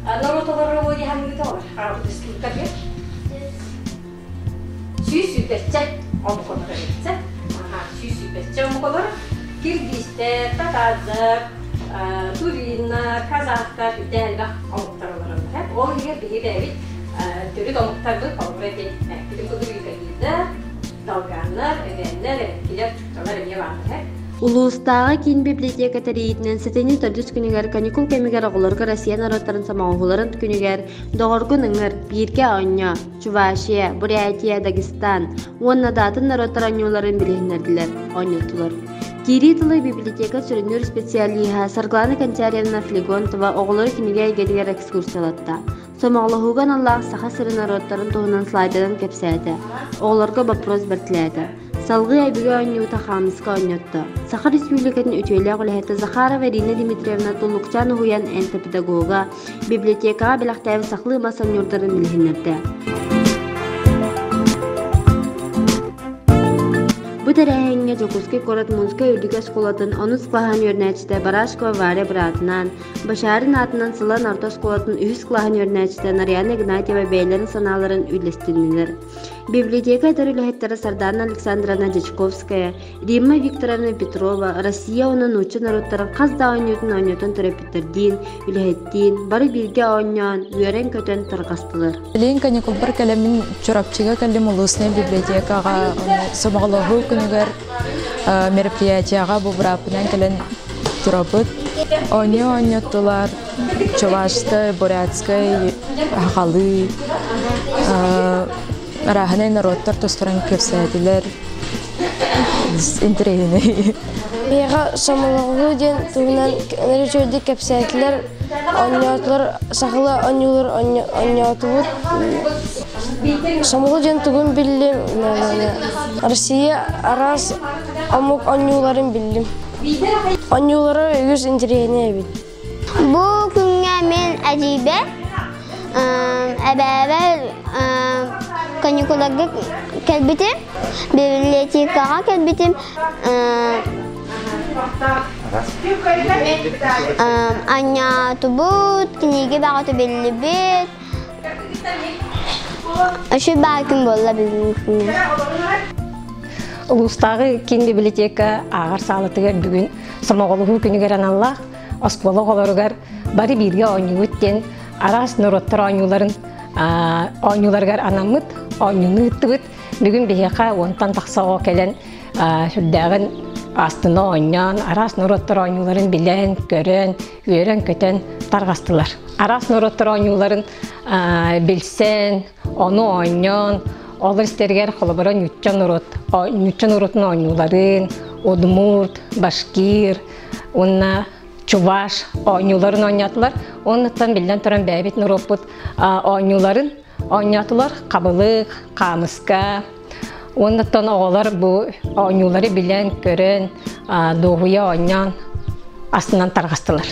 Норуот олорор дии саныыгыт оҕолор? Республикатыгар? 120-чэ омук олорор эбит. 120-чэ омук олорор. Киргизтэр, татардар, тувиннар, казахтар үрдэ элбэх омуктар олороллор. Ол иһигэр биһиги бэйэбит төрүт омуктарбыт холобура диэн бүтүн курдук юкагирдар, долганнар, эбээннэр, эбэҥкилэр, чукчалар эмиэ бааллар. Улуустааҕы киин библиотека тэрийиитинэн сэтинньи төрдүс күнүгэр каникул кэмигэр оҕолорго Россия норуоттарын сомоҕолоһууларын күнүгэр Доҕоргун ыҥыр, бииргэ оонньоо, Чувашия, Бурятия, Дагестан уонна да атын норуоттар оонньууларын билиһиннэрдилэр, оонньоттулар. Киирии тылы библиотека сүрүннүүр специалиһа Саргылана Кончарьевна Флегонтова оҕолору кинигэ эйгэтигэр экскурсиялатта. Сомоҕолоһууга аналлаах Саха сирин норуоттарын туһунан слайданан кэпсээтэ, оҕолорго боппуруос бэртилээтэ. Салгыы Айбыга оонньуута хаамыска оонньотто. Саха Республикатын үтүөлээх үлэһитэ Захарова Ирина Дмитриевна Туллукчаан уһуйан энтопедагога, библиотекаҕа бэлэхтээбит сахалыы мас оонньуурдарын билиһиннэрдэ. Бу тэрээһиҥҥэ Дьокуускай куорат Мунскай үрдүкү оскуолатын онус кылааһын үөрэнээччитэ Барашкова Варя быраатынаан, Башарин аатынан Сылан орто оскуолатын үһүс кылааһын үөрэнээччитэ Нарьяна Игнатьева бэйэлэрин санааларын үллэстиннилэр. Библиотека эдэр үлэһиттэрэ Сардаана Александровна Дьячковская, Римма Викторовна Петрова Россия уонна нуучча норуоттарын хас да оонньуутун оонньотон төрөппүттэрдиин, үлэһиттиин бары бииргэ оонньоон, үөрэн-көтөн тарҕастылар. Билигин каникулбар кэлэммин Чурапчыга кэллим улуусный библиотекаҕа сомоҕолоһуу күнүгэр мероприятияҕа бу бырааппынан кэлэн турабыт. Оонньуу оонньоттулар чувашскай, бурятскай, сахалыы арааһынай норуоттар тустаран кэпсээтилэр. Интэриэһинэй. Миэхэ сомоҕолоһуу диэн туһунан үчүгэйдик кэпсээтилэр, оонньоотулар, сахалыы оонньуулар оонньоотубут. Сомоҕо диэн тугун биллим, Россия араас омук оонньууларын биллим. Оонньуулара үгүс интэриэһинэй эбит. Бу күҥҥэ мин эдьиийбэр, эбээбэр каникуларга кэлбитим, библиотекаҕа кэлбитим. Анньаатыбыт, кинигэ бөҕөтө биллибит. Үчүгэй баар күн буолла бүгүҥҥү күҥҥэ. Улуустааҕы киин библиотека ааҕар саалатыгар бүгүн сомоҕолоһуу күнүгэр аналлаах оскуола оҕолоругар бары бииргэ оонньуубут диэн араас норуоттар оонньууларын оонньууларыгар анаммыт оонньууну ыыттыбыт. Бүгүн биһиэхэ уонтан тахса оҕо кэлэн сүрдээҕин астына оонньоон, араас норуоттар оонньууларын билэн, көрөн, үөрэн-көтөн тарҕастылар. Араас норуоттар оонньууларын билсэн, ону оонньоон, ол истэригэр холобура ньучча норуот, ньучча норуотун оонньууларын, удмурт, башкир уонна чуваш оонньууларын оонньоотулар. Оннуттан биллэн туран бэйэбит норуоппут оонньууларын оонньоотулар. Хабылык, хаамыска. Оннуттан оҕолор бу оонньуулары билэн, көрөн, дуоһуйа оонньоон астынан тарҕастылар.